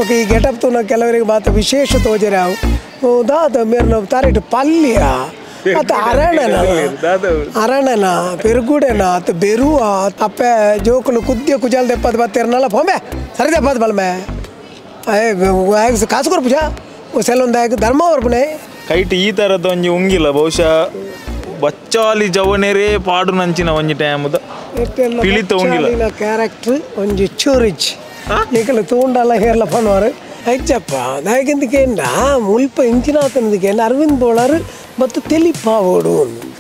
Okay ಈ getup ತೂನ ಕೆಲವರಿಗೆ ಮಾತ್ರ ವಿಶೇಷ ತೋಜರಾವು ದಾದ ಮೇರ್ನ ತಾರಿಟ್ ಪಲ್ಯ ಅತ್ತ ಅರಣನ ಅರಣನ ಪೆರುಗುಡೆನ ಅತ್ತ ಬೆರುವ ಅಪ್ಪೆ ಜೋಕುಲು ಕುದ್ಯ ಕುಜಾಲ್ ದೆಪ್ಪದ ಬತ್ತೆರ್ನಲ್ಲ ಪೊಂಬೆ ಸರಿ ದೆಪ್ಪದ ಬಲ್ಮೆ ಕಾಸು ಕೊರ್ಪುಜ ಸೆಲ್ಲೊಂದು ಧರ್ಮ ವರ್ಪುನೆ ಕೈಟ್ ಈ ಥರದ ಒಂಜಿ ಉಂಗಿಲ್ಲ ಬಹುಶಃ ಬಚ್ಚಾಲಿ ಜವನೇರೇ ಪಾಡು ನಂಚಿನ ಒಂಜಿ ಟೈಮುದ ಪಿಳಿತ ಉಂಗಿಲ್ಲ ಕ್ಯಾರೆಕ್ಟರ್ ಒಂಜಿ ಚೂರಿಚ್ ನಿಕಲು ತೂಂಡಲ್ಲ ಹೇರ್ಲ ಪನ್ವಾರು ಐಚಪ್ಪ ದಾಯಕಿಂದಕೇಂಡ ಮುಲ್ಪ ಇಂಚಿನಾತನದಕೇಂಡ ಅರವಿಂದ್ ಬೋಳಾರು ಮತ್ತು ತೆಲಿಪಾವೋಡು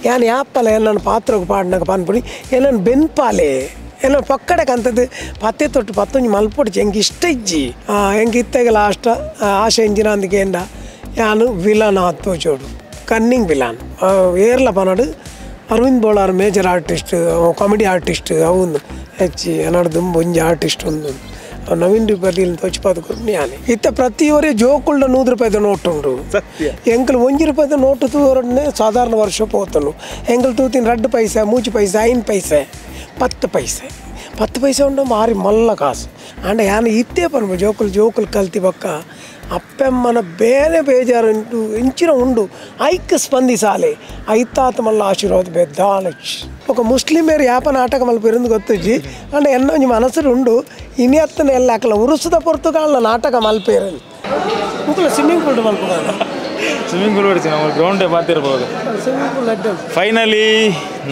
ಯಾನ್ ಯಾಪಲ ನನ್ನ ಪಾತ್ರಕ್ಕೆ ಪಾಡಿನಾಗ ಪನ್ಪುಡಿ ಏನನ್ನು ಬೆನ್ಪಾಲೆ ಏನೋ ಪಕ್ಕಡಕ್ಕೆ ಅಂತದ್ದು ಪತ್ತೆ ತೊಟ್ಟು ಪತ್ತೊಂಜಿ ಮಲ್ಪೊಡ್ಚಿ ಎಂಗೆ ಇಷ್ಟ ಇಜ್ಜಿ ಎಂಗೆ ಇತ್ತಾಗ ಲಾಸ್ಟ್ ಆಶೆ ಇಂಜಿನ ಅಂದಕೇಂಡ ಯಾನು ವಿಲನ್ ಆತ್ತೋಚೋಡು ಕನ್ನಿಂಗ್ ವಿಲನ್ ಏರ್ಲ ಪನಾಡು Aravind Bolar major artist comedy artist ಅವನು ಹೆಚ್ಚಿ ಏನಾಡು ದುಂಬ ಒಂಜಿ ಆರ್ಟಿಸ್ಟ್ ಒಂದು ನವೀನ್ ಬರ್ಲಿಲ್ ತೋಚಿಪಾದ ಯಾನೆ ಇತ್ತ ಪ್ರತಿಯವರೇ ಜೋಕುಳ್ಳ 100 ರೂಪಾಯಿದ ನೋಟ್ ಉಂಡು ಎಂಕಲ್ 1 ರೂಪಾಯಿದ ನೋಟು ತೂರನ್ನೇ ಸಾಧಾರಣ ವರ್ಷ ಪೋತನು ಎಂಕಲ್ ತೂತಿನ 2 ಪೈಸೆ 3 ಪೈಸೆ 5 ಪೈಸೆ 10 ಪೈಸೆ 10 ಪೈಸೆ ಉಂಡು ಮಾರಿ ಮಲ್ಲ ಕಾಸು ಅಂಡ ಯಾನು ಇತ್ತೇ ಪನ್ಪ ಜೋಕುಲ್ ಜೋಕುಲ್ ಕಲ್ತಿ ಬಕ್ಕ ಅಪ್ಪಮ್ಮನ ಬೇರೆ ಬೇಜಾರುಂಟು ಇಂಚಿನ ಉಂಡು ಐಕ್ ಸ್ಪಂದಿಸಾಲೆ ಐತಾತ ಮಲ್ಲ ಆಶೀರ್ವಾದ ಬೆದ್ದಾಲಚ್ ఒక ಮುಸ್ಲಿಮೇರು ಯಾಪ ನಾಟಕ ಮಲ್ಪಿರಂದು ಗೊತ್ತುಜ್ಜಿ ಅಂಡ ಎನ್ನೊಂಜಿ ಮನಸ್ಸು ಉಂಡು ಇನಿ ಅತ್ತನ ಎಲ್ಲ ಅಕಲ ಉರುಸುದ ಪೊರ್ತುಗಾಲ ನಾಟಕ ಮಲ್ಪೇರು Mukul swimming pool ಮಲ್ಪುಗಾಲ swimming pool ಹೊಡಿಸಿ ನಮ್ಮ ಗ್ರೌಂಡೇ ಬಾತಿರ್ಬೋದು ಸ್ವಿಮ್ಮಿಂಗ್ ಪೂಲ್ ಅಡ್ಡ. ಫೈನಲಿ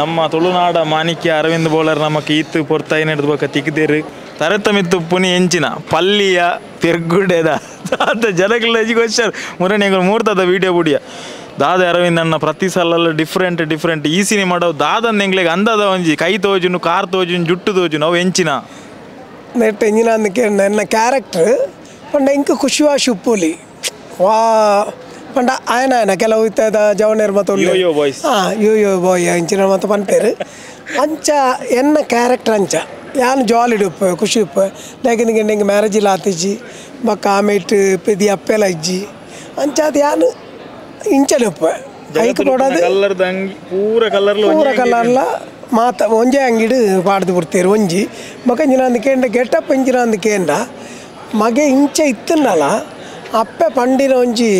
ನಮ್ಮ ತುಳುನಾಡ ಮಾಣಿಕ್ಯ ಅರವಿಂದ್ ಬೋಳರ್ ನಮ್ಮ ಕೀತು ಪೊರ್ತಾಯಿ ನಡೆದು ಬೊಕ ತಿಕ್ಕಿದೇರು ತರತಮಿತ್ತು ಪುನಿ ಎಂಚಿನ ಪಲ್ಲಿಯ ಪೆರ್ಗುಡೆದ ದಾದ ಜನಗಳ ಕ್ವಶನ್ ಮುರಣಿ ಮೂರ್ತದ ವೀಡಿಯೋ ಬುಡಿಯ ದಾದ ಅರವಿಂದ್ ಅಣ್ಣ ಪ್ರತಿ ಸಲ ಡಿಫ್ರೆಂಟ್ ಡಿಫ್ರೆಂಟ್ ಈ ಸಿನಿಮಾ ದಾದನ್ ಎಂಗ್ಲೆಗ್ ಅಂದಾದ ಒಂಜಿ ಕೈ ತೋಜುನು ಕಾರ್ ತೋಜುನು ಜುಟ್ಟು ತೋಜುನು ಅವು ಎಂಚಿನ ನೆಟ್ ಎಂಜಿನ ಅಂದಕ್ಕೆ ನನ್ನ ಕ್ಯಾರೆಕ್ಟರ್ ಪಂಡ ಇಂಕ ಖುಷಿವಾಶಿ ಉಪ್ಪುಲಿ ವಾ ಪಂಡ ಆಯನ ಆಯನ ಕೆಲವು ಇತ್ತದ ಜವನೇರ್ ಮತ್ತು ಯೋ ಬಾಯ್ಸ್ ಹಾಂ ಯೋ ಯೋ ಬಾಯ್ ಅಂಚಿನ ಮತ್ತು ಪನ್ಪೇರು ಅಂಚ ಎನ್ನ ಕ್ಯಾರೆಕ್ಟರ್ ಅಂಚ ಯಾನು ಜಾಲಿ ಉಪ್ಪು ಖುಷಿ ಉಪ್ಪು ಯಾಕೆಂದ್ರೆ ಹಿಂಗೆ ಮ್ಯಾರೇಜ್ ಇಲ್ಲ ಆತಿಜ್ಜಿ ಬಕ್ಕ ಆಮೇಟ್ ಪೆದಿ ಅಪ್ಪೆಲ್ಲ ಇಜ್ಜಿ ಅಂಚ ಅದು ಯಾನು ಇಂಚನೆ ಉಪ್ಪು ಐಕ್ ಕೊಡೋದು ಪೂರ ಕಲರ್ ಪೂರ ಕಲರ್ಲ ಮಾತ ಒಂಜೆ ಅಂಗಿಡು ಪಾಡ್ದು ಬಿಡ್ತೇರು ಒಂಜಿ ಬೊಕ ಇಂಚಿನ ಅಂದ್ ಗೆಟಪ್ ಇಂಚಿನ ಅಂದ್ ಕೇಂಡ ಮಗೆ ಇಂಚ ಇತ್ತನ್ನಲ್ಲ ಅಪ್ಪೆ ಪಂಡಿನ ಒಂಜಿ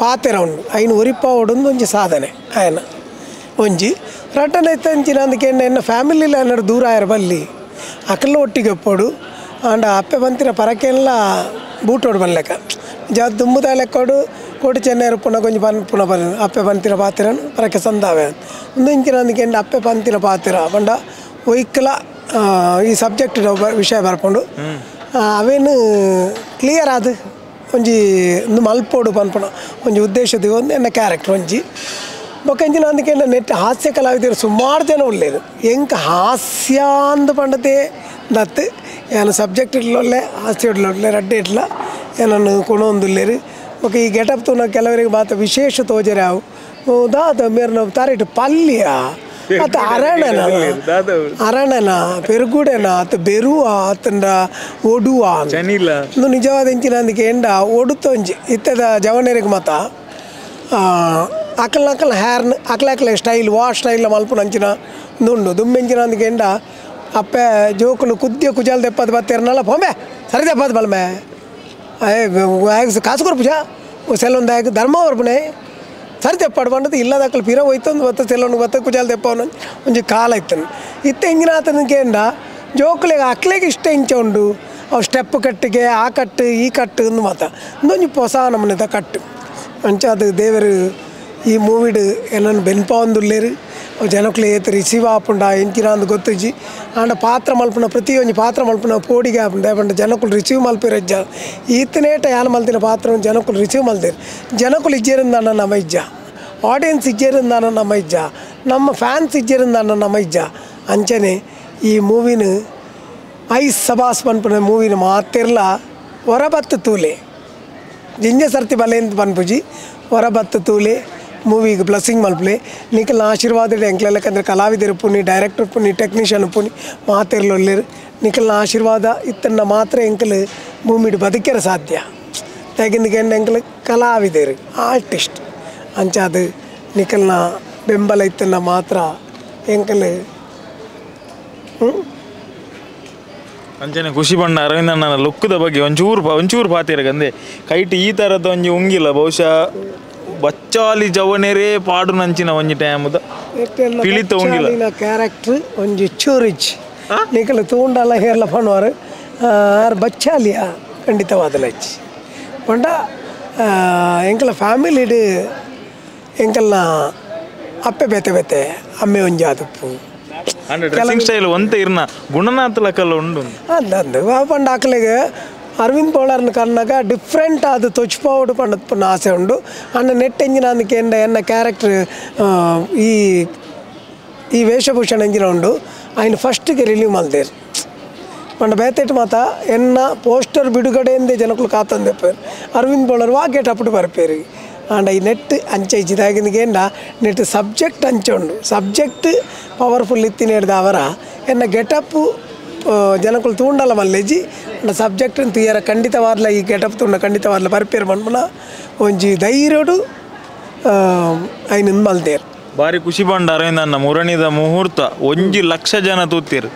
ಪಾತೆರ ಉಂಡು ಐನು ಒರಿಪ ಒಡೊಂದು ಒಂಜಿ ಸಾಧನೆ ಆಯನ ಒಂಜಿ ರಟ್ಟನೆ ಇತ್ತ ಇಂಚಿನ ಅಂದ್ ಕೇಂಡ ಎನ್ನ ಫ್ಯಾಮಿಲಿಲ ಏನಾರು ದೂರ ಆಯರ ಬಲ್ಲಿ ಅಕಲ್ಲ ಒಟ್ಟಿಗೆ ಒಪ್ಪೋಡು ಆಂಡ ಅಪ್ಪೆ ಬಂತಿನ ಪರಕೆಲ್ಲ ಬೂಟೋಡು ಬಲ್ಲೆಕ್ಕ ಜಾ ದುಂಬುದ ಲೆಕ್ಕೋಡು ಕೋಟಿ ಚೆನ್ನೈರು ಪುನಃ ಕೊಂಚ ಪನ್ ಪುನಃ ಬನ್ ಅಪ್ಪೆ ಬಂತಿನ ಪಾತಿರನು ಪರಕೆ ಸಂದಾವೆ ಒಂದು ಇಂಚಿನ ಅಂದಕ್ಕೆ ಅಪ್ಪೆ ಬಂತಿನ ಪಾತಿರ ಪಂಡ ಒಯ್ಕಲ ಈ ಸಬ್ಜೆಕ್ಟ್ ವಿಷಯ ಬರ್ಕೊಂಡು ಅವೇನು ಕ್ಲಿಯರ್ ಆದ ಒಂಜಿ ಒಂದು ಮಲ್ಪೋಡು ಪನ್ಪುಣ ಒಂಜಿ ಉದ್ದೇಶದ ಒಂದು ಎನ್ನ ಕ್ಯಾರೆಕ್ಟರ್ ಒಂಜಿ ಬೊಕ್ಕ ಇಂಚಿನ ಅಂದಕ್ಕೆ ನೆಟ್ ಹಾಸ್ಯ ಕಲಾವಿದರು ಸುಮಾರು ಜನ ಉಳ್ಳೇದು ಎಂಕ ಹಾಸ್ಯ ಅಂದು ಪಂಡತೆ ದತ್ತು ಏನ ಸಬ್ಜೆಕ್ಟ್ ಇಡ್ಲೊಳ್ಳೆ ಹಾಸ್ಯ ಇಡ್ಲೊಳ್ಳೆ ರಡ್ಡೆ ಇಡ್ಲ ಏನನ್ನು ಕೊಣೊಂದುಲ್ಲೇರು ಬೊಕ ಈ ಗೆಟಪ್ ತೂನ ಕೆಲವರಿಗೆ ಮಾತ್ರ ವಿಶೇಷ ತೋಜರಾವು ದಾದ ಮೇರ್ನ ತಾರಿಟ್ ಪಲ್ಯ ಅತ್ತ ಅರಣನ ಅರಣನ ಪೆರುಗುಡೆನ ಅತ್ತ ಬೆರುವ ಅತ್ತಂಡ ಒಡುವ ಇಂದು ನಿಜವಾದ ಇಂಚಿನ ಅಂದಕ್ಕೆ ಎಂಡ ಒಡುತ್ತೊಂಜಿ ಇತ್ತದ ಜವನೇರಿಗೆ ಮಾತ ಅಕಲ್ ಅಕಲ್ ಹೇರ್ನ್ ಅಕಲ ಅಕಲ ಸ್ಟೈಲ್ ವಾ ಸ್ಟೈಲ್ ಮಲ್ಪುನ ಅಂಚಿನ ಉಂಡು ದುಂಬೆಂಚಿನ ಅಂದಕ್ಕೆ ಎಂಡ ಅಪ್ಪೆ ಜೋಕುಲು ಕುದ್ಯ ಕುಜಾಲ್ ದೆಪ್ಪದ ಬತ್ತೆರ್ನಲ್ಲ ಪೊಂಬೆ ಸರಿ ದೆಪ್ಪದ ಬಲ್ಮೆ ಕಾಸು ಕೊರ್ಪುಜ ಸೆಲ್ಲೊಂದು ಧರ್ಮ ವರ್ಪುನೆ ಸರಿ ತೆಪ್ಪಾಡು ಪಂಡದು ಇಲ್ಲದಕ್ಕಲು ಪಿರ ಹೋಯ್ತೊಂದು ಬತ್ತ ಸೆಲ್ಲೊಂದು ಬತ್ತ ಕುಜಾಲ್ ತೆಪ್ಪವನು ಒಂಜಿ ಕಾಲ ಇತ್ತನು ಇತ್ತ ಇಂಜಿನ ಆತನಕೇಂಡ ಜೋಕುಲೆಗ್ ಅಕ್ಲೆಗ್ ಇಷ್ಟ ಇಂಚ ಉಂಡು ಅವು ಸ್ಟೆಪ್ ಕಟ್ಟಿಗೆ ಆ ಕಟ್ಟು ಈ ಕಟ್ಟು ಅಂದು ಮಾತ ಒಂದೊಂಜಿ ಹೊಸ ನಮೂನೆದ ಕಟ್ಟು ಅಂಚ ಅದು ದೇವರು ಈ ಮೂವಿಡ್ ಏನನ್ನು ಬೆನ್ಪಾವೊಂದುಲ್ಲೇರು ಅವು ಜನಕ್ಲೆ ಏತ್ ರಿಸೀವ್ ಆಪುಂಡ ಎಂಚಿನ ಅಂದ್ ಗೊತ್ತುಜ್ಜಿ ಆಂಡ ಪಾತ್ರ ಮಲ್ಪುನ ಪ್ರತಿಯೊಂಜಿ ಪಾತ್ರ ಮಲ್ಪುನ ಪೋಡಿಗೆ ಆಪುಂಡು ಪಂಡ ಜನಕುಲು ರಿಸೀವ್ ಮಲ್ಪಿರಜ್ಜ ಈತನೇಟ ಯಾನ್ ಮಲ್ತಿನ ಪಾತ್ರ ಜನಕುಲು ರಿಸೀವ್ ಮಲ್ತೇರು ಜನಕುಲು ಇಜ್ಜೇರಿಂದಾನ ನಮ್ಮ ಇಜ್ಜ ಆಡಿಯನ್ಸ್ ಇಜ್ಜೇರಿಂದಾನ ನಮ್ಮ ಇಜ್ಜ ನಮ್ಮ ಫ್ಯಾನ್ಸ್ ಇಜ್ಜೇರಿಂದಾನ ನಮ್ಮ ಇಜ್ಜ ಅಂಚನೆ ಈ ಮೂವಿನ ಐಸ್ ಸಬಾಸ್ ಪನ್ಪುನ ಮೂವಿನ ಮಾತಿರ್ಲ ಹೊರಬತ್ತು ತೂಲೆ ಜಿಂಜ ಸರ್ತಿ ಬಲೇಂದ್ ಪನ್ಪುಜಿ ಹೊರಬತ್ತು ತೂಲೆ ಮೂವಿಗೆ ಬ್ಲೆಸ್ಸಿಂಗ್ ಮಲ್ಪಲೆ ನಿಕಲ್ನ ಆಶೀರ್ವಾದ ಎಂಕ್ಲೆಲ್ಲಕಂದ್ರೆ ಕಲಾವಿದರು ಪುನಿ ಡೈರೆಕ್ಟರ್ ಪುನಿ ಟೆಕ್ನಿಷಿಯನ್ ಪುನಿ ಮಾತಿರ್ಲೊಲ್ಲೇರು ನಿಕಲ್ನ ಆಶೀರ್ವಾದ ಇತ್ತನ್ನ ಮಾತ್ರ ಎಂಕಲ್ ಭೂಮಿಡ್ ಬದುಕೆರ ಸಾಧ್ಯ ಯಾಕೆಂದ್ರೆ ಎಂಕಲ್ ಕಲಾವಿದರು ಆರ್ಟಿಸ್ಟ್ ಅಂಚಾದ ನಿಕಲ್ನ ಬೆಂಬಲ ಇತ್ತನ್ನ ಮಾತ್ರ ಎಂಕಲ್ ಅಂಚನೆ ಖುಷಿ ಬಣ್ಣ ಅರವಿಂದ ಅಣ್ಣನ ಲುಕ್ಕದ ಬಗ್ಗೆ ಒಂಚೂರು ಒಂಚೂರು ಪಾತಿರಗಂದೆ ಕೈಟ್ ಈ ಥರದ ಒಂಜಿ ಉಂಗಿಲ್ಲ ಬಹುಶಃ ಬಚ್ಚಾಲಿ ಜವನೇರೇ ಪಾಡು ನಂಚಿನ ಒಂಜಿ ಟೈಮುದ ಪಿಳಿತ ಉಂಗಿಲ್ಲ ಕ್ಯಾರೆಕ್ಟರ್ ಒಂಜಿ ಚೂರಿಚ್ ನಿಕಲ ತೂಂಡಲ ಹೇರ್ಲ ಪನ್ವಾರು ಆರ್ ಬಚ್ಚಾಲಿಯ ಖಂಡಿತವಾದಲಚ್ಚಿ ಪಂಡ ಎಂಕಲ ಫ್ಯಾಮಿಲಿಡ್ ಎಂಕಲ್ನ ಅಪ್ಪೆ ಬೇತೆ ಬೇತೆ ಅಮ್ಮೆ ಒಂಜಿ ಆದುಪ್ಪು ಡ್ರೆಸ್ಸಿಂಗ್ ಸ್ಟೈಲ್ ಒಂತೆ ಇರ್ನ ಗುಣನಾಥ ಲಕಲ್ಲ ಉಂಡು ಅಂದು ಪಂಡ ಆಕಲೆಗೆ ಅರವಿಂದ್ ಬೋಳರ್ನ ಕಣ್ಣಾಗ ಡಿಫ್ರೆಂಟ್ ಅದು ತೊಚ್ಪಾವಡು ಪಂಡ ಆಸೆ ಉಂಡು ಅಣ್ಣ ನೆಟ್ ಎಂಜಿನ ಅಂದಕ್ಕೆ ಎನ್ನ ಕ್ಯಾರೆಕ್ಟರ್ ಈ ಈ ವೇಷಭೂಷಣ ಎಂಜಿನ ಉಂಡು ఆయన ಫಸ್ಟ್ಗೆ ರಿಲೀವ್ ಮಲ್ದೇರು ಪಂಡ ಬೇತೆಟ್ ಮಾತ ಎನ್ನ ಪೋಸ್ಟರ್ ಬಿಡುಗಡೆಯಿಂದೆ ಜನಕುಲು ಕಾತಂದೆಪ್ಪೇರು ಅರವಿಂದ್ ಬೋಳರ್ ವಾ ಗೇಟ್ ಅಪ್ಪು ಬರ್ಪೇರು ಆಂಡ ಈ ನೆಟ್ ಅಂಚೆ ಇಜ್ಜಿದಾಗಿಂದ ನೆಟ್ ಸಬ್ಜೆಕ್ಟ್ ಅಂಚೆ ಉಂಡು ಸಬ್ಜೆಕ್ಟ್ ಪವರ್ಫುಲ್ ಇತ್ತಿನ ಅವರ ಎನ್ನ ಗೆಟಪ್ಪು ಜನಕುಲು ತೂಂಡಲ ಮಲ್ಲೆಜಿ ಅಂಡ ಸಬ್ಜೆಕ್ಟ್ ತುಯ್ಯರ ಖಂಡಿತವಾದ್ಲ ಈ ಗೆಟಪ್ ತೂಂಡ ಖಂಡಿತವಾದ್ಲ ಬರ್ಪೇರು ಮನ್ಮನ ಒಂಜಿ ಧೈರ್ಯಡು ಐನ ಮಲ್ದೇರು. ಬಾರಿ ಖುಷಿ ಬಂಡ ಅರವಿಂದ ಅಣ್ಣ ಮುರಣಿದ ಮುಹೂರ್ತ 1 ಲಕ್ಷ ಜನ ತೂತೀರು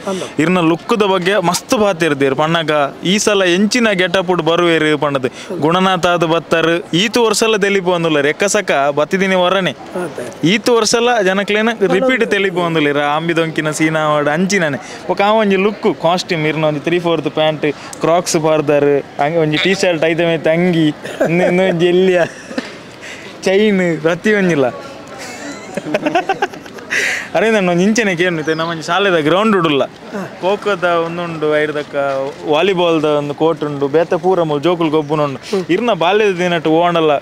ಇರ್ನ ಲುಕ್ಕದ ಬಗ್ಗೆ ಮಸ್ತ್ ಬಾತಿರ್ತೀರು ಪಣ್ಣಗ ಈ ಸಲ ಎಂಚಿನ ಗೆಟಪ್ ಬರುವೇರು ಪಣ್ಣದು ಗುಣನಾಥ ಅದು ಬತ್ತಾರು ಈತು ವರ್ಷಲ ತೆಲಿಪು ಅಂದುಲ್ಲ ರೆಕ್ಕಸಕ ಬತ್ತಿದಿನಿ ವರನೆ ಈತು ವರ್ಷಲ ಜನಕ್ಲೇನ ರಿಪೀಟ್ ತೆಲಿಪು ಅಂದುಲ್ಲ ಆಂಬಿದೊಂಕಿನ ಸೀನಾವಾಡ ಅಂಚಿನಾನೆ ఒక ಆ ಒಂಜಿ ಲುಕ್ ಕಾಸ್ಟ್ಯೂಮ್ ಇರ್ನ ಒಂಜಿ 3/4 ಪ್ಯಾಂಟ್ ಕ್ರಾಕ್ಸ್ ಪಾರ್ದಾರು ಹಂಗೆ ಒಂಜಿ ಟೀ ಶರ್ಟ್ ಐತೆ ಅಂಗಿ ಇನ್ನೊಂಜಿ ಎಲ್ಲಿಯ ಚೈನ್ ಪ್ರತಿ ಒಂಜಿಲ್ಲ. ಅರವಿಂದ ಅಣ್ಣ ಒಂಜಿ ಇಂಚನೆ ಕೇನು ನಮ್ಮ ಶಾಲೆದ ಗ್ರೌಂಡ್ ಉಡುಲ್ಲ ಖೋಖೋದ ಒಂದುಂಡು ಐರ್ದಕ್ಕ ವಾಲಿಬಾಲ್ದ ಒಂದು ಕೋರ್ಟ್ ಉಂಡು ಬೇತ ಪೂರ ಜೋಕುಲು ಗೊಬ್ಬುನುಂಡು ಇರ್ನ ಬಾಲ್ಯದ ದಿನಟ್ಟು ಓಣಲ್ಲ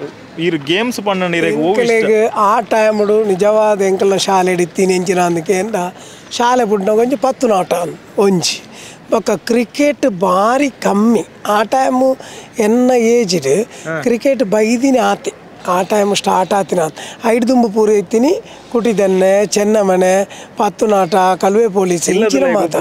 ಇರು ಗೇಮ್ಸ್ ಪಣ್ಣಂಡು ಇರಗೆ ಆ ಟೈಮ್ಡು ನಿಜವಾದ ಎಂಕಲ್ನ ಶಾಲೆ ಇತ್ತೀನಿ ಎಂಚಿನ ಅಂದಕ್ಕೆ ಶಾಲೆ ಬುಡ್ನಾಗ ಒಂಜಿ 10 ನಾಟ ಒಂಜಿ ಬೊಕ್ಕ ಕ್ರಿಕೆಟ್ ಭಾರಿ ಕಮ್ಮಿ ಆ ಟೈಮು ಎನ್ನ ಏಜ್ಡ್ ಕ್ರಿಕೆಟ್ ಬೈದಿನ ಆತೆ ಆ ಟೈಮ್ ಸ್ಟಾರ್ಟ್ ಆತಿನ ಐದು ದುಂಬು ಪೂರ ಇತ್ತೀನಿ ಕುಟಿದನ್ನೆ ಚೆನ್ನಮನೆ ಪತ್ತುನಾಟ ಕಲುವೆ ಪೊಲೀಸ್ ಇಂಚಿನ ಮಾತ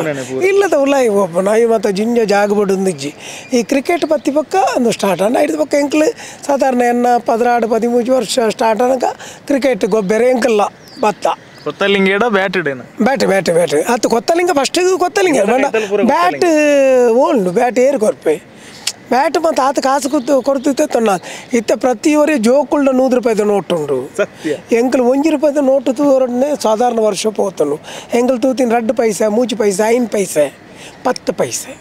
ಇಲ್ಲದ ಉಲಾಯಿ ಒಬ್ಬ ನಾಯಿ ಮಾತ ಜಿಂಜ ಜಾಗ ಬಡುಂದಿಜ್ಜಿ ಈ ಕ್ರಿಕೆಟ್ ಪತ್ತಿ ಪಕ್ಕ ಒಂದು ಸ್ಟಾರ್ಟ್ ಅನ್ನ ಐದು ಪಕ್ಕ ಎಂಕ್ಲು ಸಾಧಾರಣ ಎನ್ನ 12 13 ವರ್ಷ ಸ್ಟಾರ್ಟ್ ಅನಕ ಕ್ರಿಕೆಟ್ ಗೊಬ್ಬೆರೆ ಎಂಕಲ್ಲ ಬತ್ತ ಕೊತ್ತಲಿಂಗೇಡ ಬ್ಯಾಟ್ ಇಡೇನ bat bat bat ಅದು ಕೊತ್ತಲಿಂಗ ಫಸ್ಟ್ ಕೊತ್ತಲಿಂಗ ಬ್ಯಾಟ್ ಓಂಡು ಬ್ಯಾಟ್ ಏರು ಕೊರ್ಪೆ ಬ್ಯಾಟ್ ಮತ್ತು ಆತ ಕಾಸು ಕೂತು ಕೊಡ್ತಿತ್ತೆ ತೊನ್ನ ಇತ್ತ ಪ್ರತಿಯವರೇ ಜೋಕುಳ್ಳ 100 ರೂಪಾಯಿದ ನೋಟ್ ಉಂಡು ಎಂಕಲ್ 1 ರೂಪಾಯಿದ ನೋಟು ತೂರನ್ನೇ ಸಾಧಾರಣ ವರ್ಷ ಪೋತನು ಎಂಕಲ್ ತೂತಿನ 2 ಪೈಸೆ 3 ಪೈಸೆ 5 ಪೈಸೆ 10 ಪೈಸೆ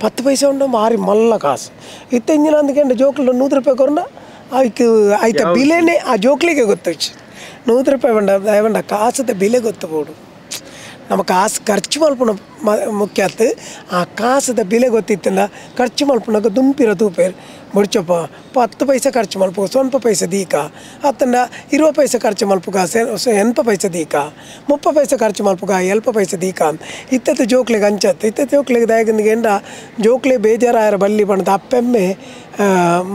10 ಪೈಸೆ ಉಂಡು ಮಾರಿ ಮಲ್ಲ ಕಾಸು ಇತ್ತ ಇಂಜಿನ ಅಂದ್ಕೊಂಡು ಜೋಕುಳ್ಳ 100 ರೂಪಾಯಿ ಕೊರನ ಅದಕ್ಕೆ ಆಯ್ತ ಬಿಲೆನೇ ಆ ಜೋಕ್ಲಿಗೆ ಗೊತ್ತಾಯ್ತು 100 ರೂಪಾಯಿ ಬಂಡ ಬಂಡ ಕಾಸದ ಬಿಲೆ ಗೊತ್ತಬೋಡು ನಮ್ಮ ಕಾಸು ಖರ್ಚು ಮಲ್ಪುನ ಮುಖ್ಯ ಆತು ಆ ಕಾಸದ ಬೆಲೆ ಗೊತ್ತಿತ್ತಲ್ಲ ಖರ್ಚು ಮಲ್ಪುನಾಗ ದುಂಪಿರ ತೂಪೇರು ಮುಡ್ಚಪ್ಪ 10 ಪೈಸೆ ಖರ್ಚು ಮಲ್ಪ ಸ್ವಲ್ಪ ಪೈಸೆ ದೀಕ ಅತ್ತಂಡ 20 ಪೈಸೆ ಖರ್ಚು ಮಲ್ಪುಗ 80 ಪೈಸೆ ದೀಕ 30 ಪೈಸೆ ಖರ್ಚು ಮಲ್ಪುಗ 70 ಪೈಸೆ ದೀಕ ಇತ್ತತ್ತು ಜೋಕ್ಲಿಗೆ ಅಂಚತ್ತು ಇತ್ತ ಜೋಕ್ಲಿಗೆ ದಾಯಕಂದಿಗೆ ಜೋಕ್ಲೆ ಬೇಜಾರಾಯರ ಬಲ್ಲಿ ಬಣ್ಣದ ಅಪ್ಪೆಮ್ಮೆ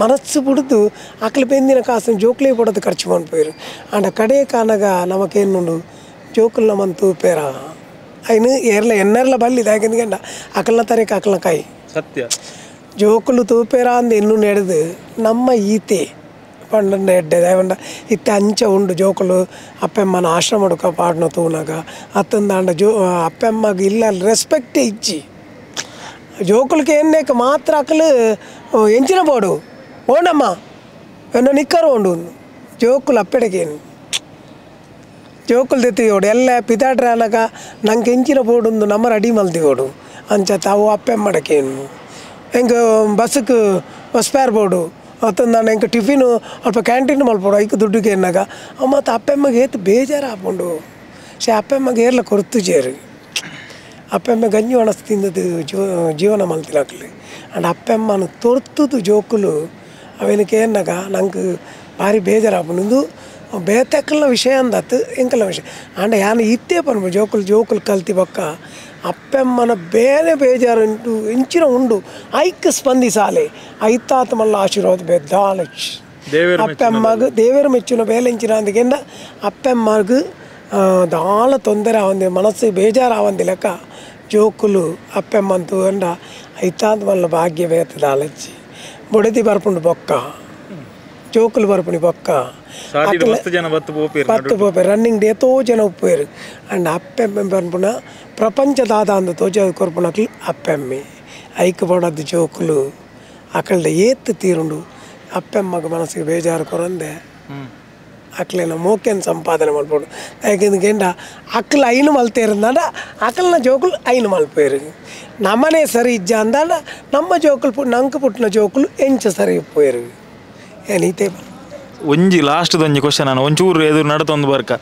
ಮನಸ್ಸು ಬಿಡ್ದು ಆಕಲಿ ಬೆಂದಿನ ಕಾಸನ್ನು ಜೋಕ್ಲೆ ಬಿಡೋದು ಖರ್ಚು ಮಲ್ಪೇರು ಅಂಡ ಕಡೆ ಕಾನಾಗ ನಮಕೇನುಂಡು ಜೋಕುಲ್ ನಮ್ಮನ್ನು ತೂಪೇರ ಐನು ಏರ್ಲ ಎನ್ನರ್ಲ ಬಲ್ಲಿ ದಾಯಕಂದಿಗೆ ಅಕಲ್ನ ತರೇಕ ಅಕಲ್ನ ಕಾಯಿ ಸತ್ಯ ಜೋಕುಲು ತೂಪೇರ ಅಂದು ಇನ್ನೂ ನಡೆದು ನಮ್ಮ ಈತೆ ಪಂಡ ಎಡ್ಡೆ ದಾಯವಂಡ ಇತ್ತೆ ಅಂಚ ಉಂಡು ಜೋಕುಲು ಅಪ್ಪೆಮ್ಮನ ಆಶ್ರಮ ಹುಡುಕ ಪಾಡ್ನ ತೂನಾಗ ಅತ್ತಂದಾಂಡ ಜೋ ಅಪ್ಪೆಮ್ಮಗ ಇಲ್ಲ ರೆಸ್ಪೆಕ್ಟೇ ಇಜ್ಜಿ ಜೋಕುಲಕ್ಕೆ ಎನ್ನೇಕ ಮಾತ್ರ ಅಕಲು ಎಂಚಿನ ಬೋಡು ಓಂಡಮ್ಮ ಎನ್ನ ನಿಕ್ಕರು ಉಂಡು ಜೋಕುಲು ಅಪ್ಪೆಡಗೇನು ಜೋಕುಲು ತೆತ್ತಿಗೋಡು ಎಲ್ಲ ಪಿತಾಡ್ರೆ ಅನಕ ನಂಗೆ ಎಂಚಿನ ಬೋಡುಂದು ನಮ್ಮ ರೆಡಿ ಮಲ್ದಿಗೋಡು ಅಂಚ ತಾವು ಅಪ್ಪೆಮ್ಮಡಕೇನು ಎಂಕ್ ಬಸ್ಗೆ ಬಸ್ ಫೇರ್ ಬೋಡು ಅತ್ತಂದಾಂಡ ಎಂಕ್ ಟಿಫಿನ್ ಅಲ್ಪ ಕ್ಯಾಂಟೀನ್ ಮಲ್ಪೋಡು ಐಕ್ ದುಡ್ಡುಗೆ ಎನ್ನಾಗ ಮತ್ತು ಅಪ್ಪೆಮ್ಮಗೆ ಏತು ಬೇಜಾರು ಆಪುಂಡು ಸೇ ಅಪ್ಪೆಮ್ಮಗೆ ಏರ್ಲ ಕೊರ್ತು ಜೇರು ಅಪ್ಪೆಮ್ಮ ಗಂಜಿ ಒಣಸು ತಿಂದದ್ದು ಜೀವನ ಮಲ್ತಿನಾಕ್ಲಿ ಅಂಡ್ ಅಪ್ಪೆಮ್ಮನ ತೊರ್ತುದು ಜೋಕುಲು ಅವೇನಕ್ಕೆ ಏನಾಗ ನಂಗೆ ಭಾರಿ ಬೇಜಾರಾಪುಂಡು ಬೇತಕ್ಕಲ್ಲ ವಿಷಯ ಅಂದತ್ತು ಎಂಕಲ್ಲ ವಿಷಯ ಅಂಡ ಯಾನು ಇತ್ತೇ ಪನ್ಪು ಜೋಕುಲು ಜೋಕುಲು ಕಲ್ತಿ ಬೊಕ್ಕ ಅಪ್ಪೆಮ್ಮನ ಬೇರೆ ಬೇಜಾರು ಉಂಟು ಇಂಚಿನ ಉಂಡು ಐಕ್ ಸ್ಪಂದಿಸಾಲೆ ಐತಾತ ಮಲ್ಲ ಆಶೀರ್ವಾದ ಬೆದ್ದಾಲಚ್ ಅಪ್ಪೆಮ್ಮಗ ದೇವರು ಮೆಚ್ಚಿನ ಬೇಲೆ ಇಂಚಿನ ಅಂದಕೆಂಡ ಅಪ್ಪೆಮ್ಮಗ ದಾಳ ತೊಂದರೆ ಆವಂದಿ ಮನಸ್ಸು ಬೇಜಾರು ಆವಂದಿ ಲೆಕ್ಕ ಜೋಕುಲು ಅಪ್ಪೆಮ್ಮಂತು ಅಂಡ ಐತಾದ ಮಲ್ಲ ಭಾಗ್ಯ ಬೇತದ ಆಲಚ್ಚಿ ಬೊಡತಿ ಬರ್ಪುಂಡು ಬೊಕ್ಕ ಜೋಕುಲು ಬರ್ಪುಣಿ ಬೊಕ್ಕ ಪತ್ತು ಪೋಪೇರು ರನ್ನಿಂಗ್ ಡೇ ತೋ ಜನ ಉಪ್ಪೇರು ಅಂಡ್ ಅಪ್ಪೆಮ್ಮೆ ಬರ್ಪುಣ ಪ್ರಪಂಚದಾದ ಅಂದ ತೋಜ ಕೊರ್ಪುಣಕ್ಲು ಅಪ್ಪೆಮ್ಮೆ ಐಕ್ ಬೋಡದ್ದು ಜೋಕುಲು ಅಕಲ್ದ ಏತ್ ತೀರುಂಡು ಅಪ್ಪೆಮ್ಮಗ ಮನಸ್ಸಿಗೆ ಬೇಜಾರು ಕೊರಂದೆ ಅಕ್ಲೆನ ಮೋಕೆನ್ ಸಂಪಾದನೆ ಮಲ್ಪೋಡು ಯಾಕೆಂದ್ರೆ ಅಕ್ಲ ಐನು ಮಲ್ತೇರಂದಾಂಡ ಅಕಲ್ನ ಜೋಕುಲು ಐನು ಮಲ್ಪೇರು ನಮ್ಮನೆ ಸರಿ ಇಜ್ಜ ಅಂದಾಂಡ ನಮ್ಮ ಜೋಕುಲು ನಂಗೆ ಪುಟ್ಟಿನ ಜೋಕುಲು ಎಂಚ ಸರಿ ಪೋಯರು ಏನೈತೆ. ಒಂಜಿ ಲಾಸ್ಟ್ ಒಂಜಿ ಕ್ವಶನ್ ನಾನು ಒಂಚೂರು ಎದುರು ನಡತೊಂದು ಬರ್ಕ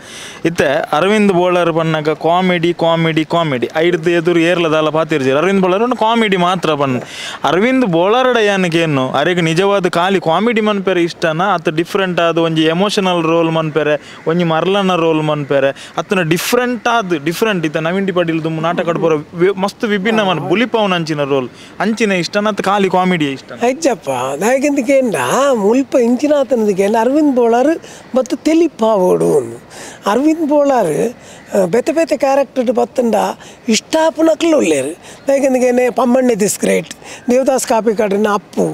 ಇತ್ತೆ ಅರವಿಂದ್ ಬೋಳರ್ ಪನ್ನಗ comedy comedy comedy ಐಡ್ದು ಎದುರು ಏರ್ಲದಲ್ಲ ಪಾತಿರ್ಜಿ ಅರವಿಂದ್ ಬೋಳರ್ ಒಂದು ಕಾಮಿಡಿ ಮಾತ್ರ ಪನ್ನ ಅರವಿಂದ್ ಬೋಳರ್ಡ ಯಾನಕೇನು ಅರೆಗೆ ನಿಜವಾದ ಖಾಲಿ ಕಾಮಿಡಿ ಮನ್ಪೆರೆ ಇಷ್ಟನ ಅತ್ತ ಡಿಫ್ರೆಂಟ್ ಆದ ಒಂಜಿ ಎಮೋಷನಲ್ ರೋಲ್ ಮನ್ಪೆರೆ ಒಂಜಿ ಮರ್ಲನ ರೋಲ್ ಮನ್ಪೆರೆ ಅತ್ತನ ಡಿಫ್ರೆಂಟ್ ಆದ ಡಿಫ್ರೆಂಟ್ ಇತ್ತ ನವೀನ್ ಡಿ ಪಾಟೀಲ್ ದುಮ್ಮು ನಾಟಕ ಪೂರ ಮಸ್ತ್ ವಿಭಿನ್ನ ಮನ್ ಬುಲಿಪವನ ಅಂಚಿನ ರೋಲ್ ಅಂಚಿನ ಇಷ್ಟನ ಅತ್ತ ಖಾಲಿ ಕಾಮಿಡಿ ಇಷ್ಟ ಹೆಚ್ಚಪ್ಪ ದಾಯಕಂದಕೇಂಡ ಮುಲ್ಪ ಇಂಚಿನಾತನದಕ್ಕೆ ಅರವಿಂದ್ ಬೋಳಾರ್ ಮತ್ತು ತೆಲಿಪಾವೋಡು ಅರವಿಂದ್ ಬೋಳಾರ್ ಬೆತೆ ಬೆತೆ ಕ್ಯಾರೆಕ್ಟರ್ ಬತ್ತಂಡ ಇಷ್ಟಾಪುನಕ್ಲು ಉಳ್ಳೇರು ಯಾಕೆಂದ್ರೆ ಪಮ್ಮಣ್ಣೆ this great Devdas ಕಾಪಿಕಾಡಿನ ಅಪ್ಪು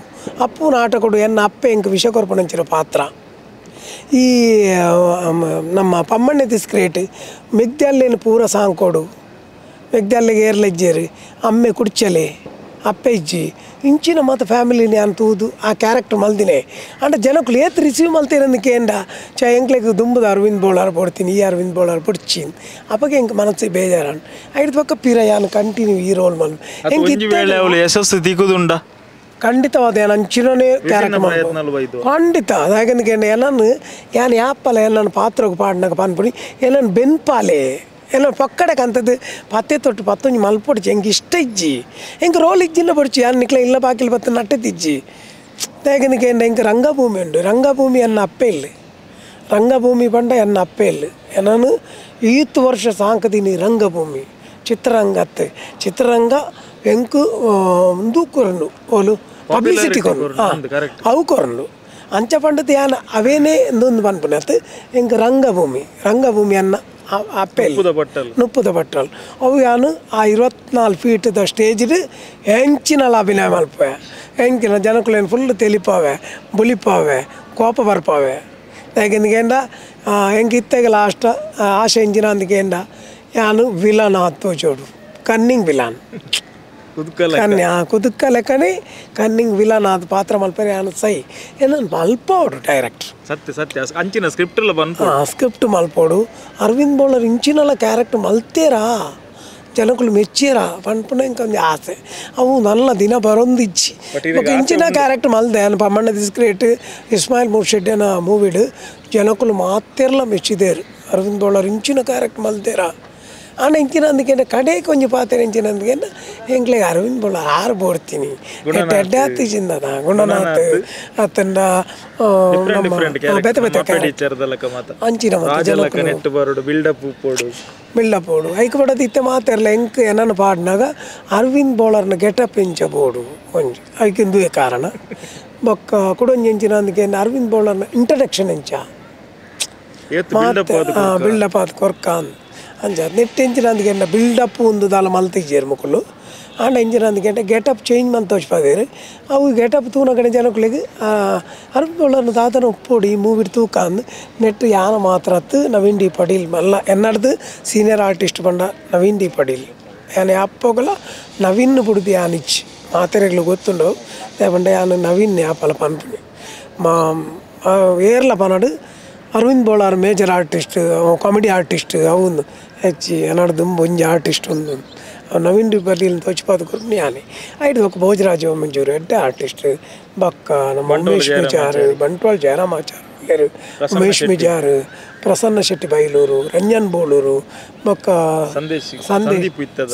ಅಪ್ಪು ನಾಟಕಡು ಎನ್ನ ಅಪ್ಪೆ ಎಂಕ್ ವಿಷ ಕೊರ್ಪಣಂಚಿನ ಪಾತ್ರ ಈ ನಮ್ಮ ಪಮ್ಮಣ್ಣೆ this great ಮೆಗ್ದಲ್ಲೇನು ಪೂರ ಸಾಂಕೋಡು ಮೆಗ್ದಲ್ಲಿಗೆ ಏರ್ಲೆಜ್ಜೇರು ಅಮ್ಮೆ ಕುಡ್ಚಲೆ ಅಪ್ಪೆ ಇಜ್ಜಿ ಇಂಚಿನ ಮತ್ತು ಫ್ಯಾಮಿಲಿ ನಾನು ತೂದು ಆ ಕ್ಯಾರೆಕ್ಟರ್ ಮಲ್ದಿನೇ ಅಂಡ ಜನಕ್ಕಳು ಏತ್ ರಿಸೀವ್ ಮಲ್ತೀರಂದಕ್ಕೇಂಡ ಚ ಎಂಕ್ಲೆಗ್ ದುಂಬುದ ಅರವಿಂದ್ ಬೋಳಾರ್ ಪೊಡ್ತೀನಿ ಈ ಅರವಿಂದ್ ಬೋಳಾರ್ ಪೊಡ್ಚಿ ಅಪ್ಪಗೆ ಎಂಕ್ ಮನಸ್ಸಿಗೆ ಬೇಜಾರ ಐದು ಪಕ್ಕ ಪಿರ ಯಾನು ಕಂಟಿನ್ಯೂ ಈ ರೋಲ್ ಮಲ್ ಯಶಸ್ಸು ತಿಕ್ಕುದುಂಡ ಖಂಡಿತವಾದ ಏನು ಅಂಚಿನೇ ಕ್ಯಾರೆಕ್ಟರ್ ಖಂಡಿತ ಯಾಕಂದ್ರೆ ಎಲ್ಲನ್ನು ಯಾನು ಯಾಪಲ್ಲ ಎಲ್ಲನ್ನು ಪಾತ್ರಕ್ಕೆ ಪಾಡಿನಾಗ ಪನ್ಪುಡಿ ಎಲ್ಲನ್ನು ಬೆನ್ಪಾಲೆ ಎಲ್ಲ ಪಕ್ಕಡಕ್ಕೆ ಅಂಥದ್ದು ಪತ್ತೆ ತೊಟ್ಟು ಪತ್ತೊಂಜಿ ಮಲ್ಪೊಡ್ಚಿ ಎಂಕ್ ಇಷ್ಟ ಇಜ್ಜಿ ಎಂಕ್ ರೋಲ್ ಇಜ್ಜಿಲ್ಲ ಪೊಡ್ಚಿ ಯಾನ್ ನಿಕ್ಲ ಇಲ್ಲ ಬಾಕಿಲ್ ಬತ್ತ ನಟ್ಟದಿಜ್ಜಿ ಯಾಕಂದ್ರೆ ಎಂಕ್ ರಂಗಭೂಮಿ ಉಂಡು ರಂಗಭೂಮಿ ಎನ್ನ ಅಪ್ಪೆ ಇಲ್ಲ ರಂಗಭೂಮಿ ಪಂಡ ಎನ್ನ ಅಪ್ಪೆ ಇಲ್ಲ ನಾನು ಈತ್ ವರ್ಷ ಸಾಂಕದೀನಿ ರಂಗಭೂಮಿ ಚಿತ್ರರಂಗ ಅತ್ತೆ ಚಿತ್ರರಂಗ ಎಂಕು ಉಂದು ಕೊರಂಡು ಓಲು ಪಬ್ಲಿಸಿಟಿ ಕೊರಂಡು ಅವು ಕೊರಂಡು ಅಂಚ ಪಂಡದ ಯಾನ್ ಅವೇನೇ ಒಂದೊಂದು ಪನ್ಪುನೆ ಅತ್ತೆ ಎಂಕ್ ರಂಗಭೂಮಿ ರಂಗಭೂಮಿ ಅನ್ನ ಅಪ್ಪೆಲ್ ನುಪ್ಪುದ ಬಟ್ಟಲ್ ಅವು ಯಾನು ಆ 24 ಫೀಟ್ದ ಸ್ಟೇಜ್ಡ್ ಹೆಂಚಿನಲ್ಲ ಅಭಿನಯ ಮಲ್ಪೆ ಹೆಂಚಿನ ಜನಕ್ಕೇನು ಫುಲ್ ತೆಲಿಪಾವೆ ಬುಲಿಪಾವೆ ಕೋಪ ಬರ್ಪಾವೆ ಯಾಕೆಂದ್ರೆ ಹೆಂಗೆ ಇತ್ತಾಗ ಲಾಸ್ಟ್ ಆಶೆ ಎಂಜಿನ ಅಂದಕೇಂಡ ಯಾನು ವಿಲನ್ ಆತು ಚೋಡು ಕನ್ನಿಂಗ್ ವಿಲನ್ ಕುದುಕ ಲೆಕ್ಕನೆ ಕನ್ನಿಂಗ್ ವಿಲನ್ ಆದ ಪಾತ್ರ ಮಲ್ಪರೆ ಯಾನು ಸೈ ಏನೋ ಮಲ್ಪೋಡು ಡೈರೆಕ್ಟರ್ ಸತ್ಯ ಸತ್ಯ ಅಂಚಿನ ಸ್ಕ್ರಿಪ್ಟ್ ಎಲ್ಲ ಬಂತು ಸ್ಕ್ರಿಪ್ಟ್ ಮಲ್ಪೋಡು ಅರವಿಂದ್ ಬೋಳರ್ ಇಂಚಿನೆಲ್ಲ ಕ್ಯಾರೆಕ್ಟರ್ ಮಲ್ತೇರಾ ಜನಗಳು ಮೆಚ್ಚೇರಾ ಪನ್ಪುನ ಇಂಕೊಂದು ಆಸೆ ಅವು ನಲ್ಲ ದಿನ ಬರೊಂದಿಜ್ಜಿ ಇಂಚಿನ ಕ್ಯಾರೆಕ್ಟರ್ ಮಲ್ದೆ ಅನ್ ಪಮ್ಮಣ್ಣ this great Ismail ಮುರ್ಷೆಡ್ಡನ ಮೂವಿಡ್ ಜನಗಳು ಮಾತೆರ್ಲ ಮೆಚ್ಚಿದೇರು ಅರವಿಂದ್ ಬೋಳರ್ ಇಂಚಿನ ಕ್ಯಾರೆಕ್ಟರ್ ಮಲ್ತೇರಾ ಆಂಡ ಇಂಚಿನ ಅಂದಕ್ಕೆ ಕಡೆ ಕೊಂಚ ಪಾತ್ರ ಇಂಚಿನ ಅಂದಕ್ಕೆ ಎಂಕ್ಲೆಗ್ ಅರವಿಂದ್ ಬೋಳಾರ್ ಆರು ಬೋಡ್ತೀನಿ ಎಡ್ಡೆ ಆತಿಜಿಂದ ಗುಣನಾಥ್ ಅತ್ತಂಡ ಬೇತೆ ಬೇತೆ ಅಂಚಿನ ಬಿಲ್ಡಪ್ ಬೋಡು ಐಕ್ ಬಡದು ಇತ್ತೆ ಮಾತಾರಲ್ಲ ಎಂಕ್ ಏನನ್ನು ಪಾಡಿನಾಗ ಅರವಿಂದ್ ಬೋಳರ್ನ ಗೆಟಪ್ ಇಂಚ ಬೋಡು ಒಂಜಿ ಐಕಿಂದುವೆ ಕಾರಣ ಬೊಕ್ಕ ಕುಡೊಂಜಿ ಇಂಚಿನ ಅಂದಕ್ಕೆ ಅರವಿಂದ್ ಬೋಳರ್ನ ಇಂಟ್ರಡಕ್ಷನ್ ಇಂಚ ಬಿಲ್ಡಪ್ ಆದ್ ಕೊರ್ಕ ಅಂಚ ನೆಟ್ ಇಂಚಿನ ಅಂದಕ್ಕೆ ಬಿಲ್ಡಪ್ ಒಂದು ದಾಲ ಮಲ್ತಿಜ್ಜೇರು ಮುಕುಲು ಆಂಡ ಇಂಚಿನ ಅಂದಕ್ಕೆ ಗೆಟಪ್ ಚೇಂಜ್ ಮಂತ್ ತೋಚ್ಪಾದೇರು ಅವು ಗೆಟಪ್ ತೂನ ಕಡೆ ಜನಕ್ಕಳಿಗೆ ಅರವಿಂದ್ ಬೋಳರ್ನ ದಾತನ ಉಪ್ಪೋಡಿ ಮೂವಿಡ್ ತೂಕ ಅಂದು ನೆಟ್ ಯಾನ ಮಾತ್ರ ಅತ್ತು ನವೀನ್ ಡಿ ಪಡೀಲ್ ಮಲ್ಲ ಎನ್ನಡ್ದು ಸೀನಿಯರ್ ಆರ್ಟಿಸ್ಟ್ ಪಂಡ ನವೀನ್ ಡಿ ಪಡೀಲ್ ಯಾನ್ ಯಾಪೋಗಲ ನವೀನ್ ಬುಡ್ದು ಯಾನಿಚ್ಚಿ ಮಾತೆರೆಗ್ಲು ಗೊತ್ತುಂಡು ಪಂಡ ಯಾನು ನವೀನ್ ಯಾಪಲ ಪನ್ಪುನಿ ಮಾ ಏರ್ಲ ಪನಡು Aravind Bolar major artist comedy artist ಅವನು ಹೆಚ್ಚಿ ಎನ್ನಡ್ದು ಒಂಜಿ ಆರ್ಟಿಸ್ಟ್ ಒಂದು ನವೀನ್ ಡಿ ಪಟೀಲ್ ತೋಚ್ಪಾದ ಕೊರ್ಪುನಿ ಯಾನೆ ಐದು ಬೊಕ್ಕ ಭೋಜರಾಜ ಮಂಜೂರು ಎಡ್ಡೆ ಆರ್ಟಿಸ್ಟ್ ಬೊಕ್ಕ ನಮ್ಮ ಉಮೇಶ್ ಮಿಜಾರ್ ಬಂಟ್ವಾಳ್ ಜಯರಾಮಾಚಾರ್ ಉಮೇಶ್ ಮಿಜಾರ್ ಪ್ರಸನ್ನ ಶೆಟ್ಟಿ ಬೈಲೂರು ರಂಜನ್ ಬೋಳೂರು ಬೊಕ್ಕ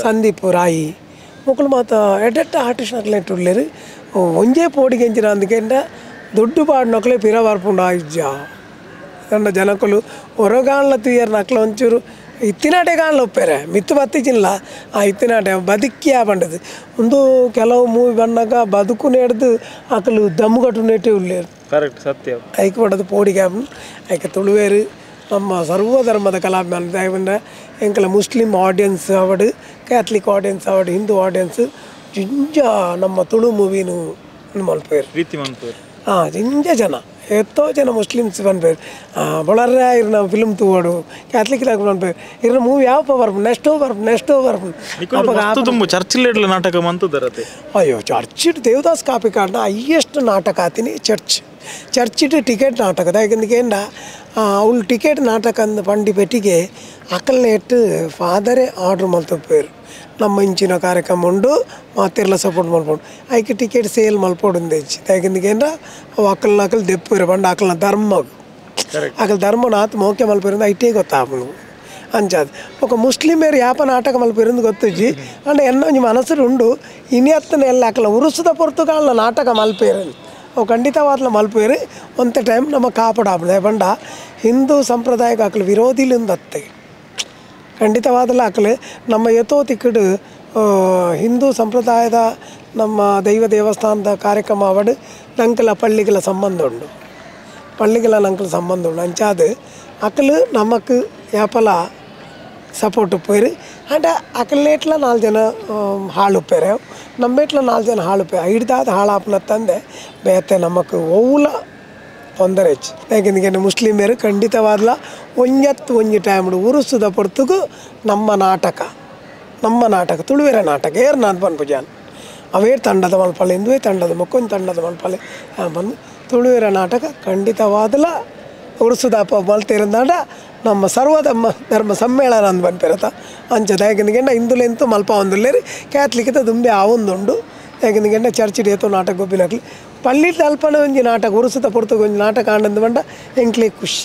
ಸಂದೀಪ್ ರಾಯಿ ಮೊಕುಲು ಮಾತ ಎಡ್ಡೆಟ್ಟ ಆರ್ಟಿಸ್ಟ್ ನಕ್ಲೆಟ್ ಉಲ್ಲೆರ್ ಒಂಜೇ ಪೋಡಿಗೆ ಎಂಚಿನ ಅಂದಕೆಂಡ ದುಡ್ಡು ಪಾಡ್ನಕ್ಲೆ ಪಿರ ಬರ್ಪುಂಡು ಇಜ್ಜ ಕಂಡ ಜನಕ್ಕಲು ಹೊರಗಾಣ್ಲ ತುಯ್ಯರ್ ನಕ್ಲ ಒಂಚೂರು ಇತ್ತಿನಾಟೆ ಕಾಣಲ ಒಪ್ಪೇರೆ ಮಿತ್ತು ಬತ್ತಿಜಿಲ್ಲ ಆ ಇತ್ತಿನಾಟೆ ಬದುಕಿಯಾ ಬಂಡದು ಒಂದು ಕೆಲವು ಮೂವಿ ಬಂದಾಗ ಬದುಕು ನೆಡ್ದು ಅಕಲು ದಮ್ಮುಗಟ್ಟು ನೆಟ್ಟೆ ಉಳ್ಳೇರು ಕರೆಕ್ಟ್ ಸತ್ಯ ಐಕ್ ಪಡೋದು ಪೋಡಿಗೆ ಐಕೆ ತುಳುವೇರು ನಮ್ಮ ಸರ್ವಧರ್ಮದ ಕಲಾಭಿಮಾನಿ ಎಂಕಲ ಮುಸ್ಲಿಂ ಆಡಿಯನ್ಸ್ ಅವಡು ಕ್ಯಾಥಲಿಕ್ ಆಡಿಯನ್ಸ್ ಅವಡು ಹಿಂದೂ ಆಡಿಯನ್ಸ್ ಜಿಂಜ ನಮ್ಮ ತುಳು ಮೂವಿನು ಮಲ್ಪೇರು ಪ್ರೀತಿ ಮನ್ಪೇರು ಹಾಂ ಜಿಂಜ ಜನ ಏತೋ ಜನ ಮುಸ್ಲಿಮ್ಸ್ ಪನ್ಪೇರು ಬೊಳರ್ರೆ ಇರ್ನ ಫಿಲ್ಮ್ ತೂವಡು ಕ್ಯಾಥಲಿಕ್ ಪನ್ಪೇರು ಇರ್ನ ಮೂವಿ ಯಾವ ಬರ್ಪು ನೆಕ್ಸ್ಟ್ ಬರ್ಪು ನೆಕ್ಸ್ಟ್ ಬರ್ಪು. ತುಂಬ ಚರ್ಚಿಲ್ ನಾಟಕ ಮಂತದರತೆ. ಅಯ್ಯೋ ಚರ್ಚಿಡ್ ದೇವದಾಸ್ ಕಾಪಿ ಕಾಡ್ನ ಹೈಯೆಸ್ಟ್ ನಾಟಕ ಆತೀನಿ ಚರ್ಚ್ ಚರ್ಚಿಡ್ ಟಿಕೆಟ್ ನಾಟಕ ದಾಯಕಂದ ಅವಳು ಟಿಕೆಟ್ ನಾಟಕ ಅಂದ ಪಂಡಿ ಪೆಟ್ಟಿಗೆ ಅಕಲ್ನೇಟ್ ಫಾದರೇ ಆರ್ಡ್ರ್ ಮಲ್ತಪ್ಪೇರು ನಮ್ಮ ಇಂಚಿನ ಕಾರ್ಯಕ್ರಮ ಉಂಡು ಮಾತೆರ್ಲ ಸಪೋರ್ಟ್ ಮಲ್ಪೋಡು ಐಕೆ ಟಿಕೆಟ್ ಸೇಲ್ ಮಲ್ಪೋಡು ಹೆಚ್ಚು ದಾಯಕಂದ ಅವು ಅಕಲ್ನ ಅಕಲ್ ದೆಪ್ಪೇರು ಪಂಡ ಅಕಲ್ನ ಧರ್ಮ ಅಕಲ್ ಧರ್ಮನ ಆತ್ ಮೋಕೆ ಮಲ್ಪೇರಿಂದ ಐಟೇ ಗೊತ್ತಾಪುಂಡು ಅಂಚಾದ್ ఒక ಮುಸ್ಲಿಮೇರು ಯಾಪ ನಾಟಕ ಮಲ್ಪೇರಿಂದ ಗೊತ್ತುಜ್ಜಿ ಅಂಡ ಎನ್ನ ಒಂಜಿ ಮನಸ್ಸು ಉಂಡು ಇನಿ ಅತ್ತನ ಎಲ್ಲ ಅಕಲ ಉರುಸುದ ಪೊರ್ತುಗಾಲ್ನ ನಾಟಕ ಮಲ್ಪೇರು ಅವು ಖಂಡಿತವಾದ್ಲ ಮಲ್ಪೇರು ಒಂತೆ ಟೈಮ್ ನಮ್ಮ ಕಾಪಾಡಾಪುಂಡು ಪಂಡ ಹಿಂದೂ ಸಂಪ್ರದಾಯಕ್ಕೆ ಅಕಲು ವಿರೋಧಿಲಿಂದತ್ತೆ ಖಂಡಿತವಾದಲ ಅಕಲು ನಮ್ಮ ಯಥೋ ತಿಕ್ಕಡು ಹಿಂದೂ ಸಂಪ್ರದಾಯದ ನಮ್ಮ ದೈವ ದೇವಸ್ಥಾನದ ಕಾರ್ಯಕ್ರಮ ಅವಡು ನಂಕಲ ಪಳ್ಳಿಗಳ ಸಂಬಂಧ ಉಂಡು ಪಳ್ಳಿಗಳ ನಂಕಲ ಸಂಬಂಧ ಉಂಡು ಅಂಚಾದ ಅಕಲು ನಮಕ್ ಯಾಪಲ ಸಪೋರ್ಟ್ ಉಪ್ಪೇರು ಅಂಡ ಅಕಲ್ನೇಟ್ಲ ನಾಲ್ಕು ಜನ ಹಾಳು ಉಪ್ಪೇರು ನಮ್ಮೇಟ್ಲ ನಾಲ್ಕು ಜನ ಹಾಳು ಉಪ್ಪೇರು ಹಿಡ್ದಾದ ಹಾಳಾಪನ ತಂದೆ ಬೇತೆ ನಮಕ್ ಒವ್ಲ ತೊಂದರೆ ಹೆಚ್ಚು. ಯಾಕೆಂದ್ರೆ ಮುಸ್ಲಿಮೇರು ಖಂಡಿತವಾದ್ಲ ಒಂಜತ್ತು ಒಂಜಿ ಟೈಮ್ ಉರುಸುದ ಪೊರ್ತುಗು ನಮ್ಮ ನಾಟಕ ನಮ್ಮ ನಾಟಕ ತುಳುವೆರ ನಾಟಕ ಏರ್ ನಾನು ಪನ್ಪುಜಾನ್ ಅವೇ ತಂಡದ ಮಲ್ಪಲೆ ಹಿಂದುವೇ ತಂಡದ ಮೊಕ್ಕೊಂದು ತಂಡದ ಮಲ್ಪಲೆ ಬಂದು ತುಳುವೆರ ನಾಟಕ ಖಂಡಿತವಾದಲ ಉರುಸುದಪ್ಪ ಮಲ್ತಿರಂದಾಂಡ ನಮ್ಮ ಸರ್ವಧರ್ಮ ಧರ್ಮ ಸಮ್ಮೇಳನ ಅಂದ್ ಪನ್ಪೆರತ ಅಂಚ ಯಾಕೆಂದ್ರೆ ಹಿಂದುಲೆಂತು ಮಲ್ಪ ಒಂದುಲ್ಲೇರಿ ಕ್ಯಾಥಲಿಕ್ಕಿತ ದುಂಬೆ ಆವೊಂದುಂಡು ಯಾಕೆಂದ್ರೆ ಚರ್ಚಿಡ್ ಏತೋ ನಾಟಕ ಗೊಬ್ಬಿನಕ್ಲಿ ಪಳ್ಳಿ ತಲ್ಪನ ಒಂಜಿ ನಾಟಕ ಉರುಸುದ ಪೊರ್ತುಗು ಒಂಜಿ ನಾಟಕ ಆಂಡಂದು ಪಂಡ ಎಂಕ್ಲೆ ಖುಷಿ.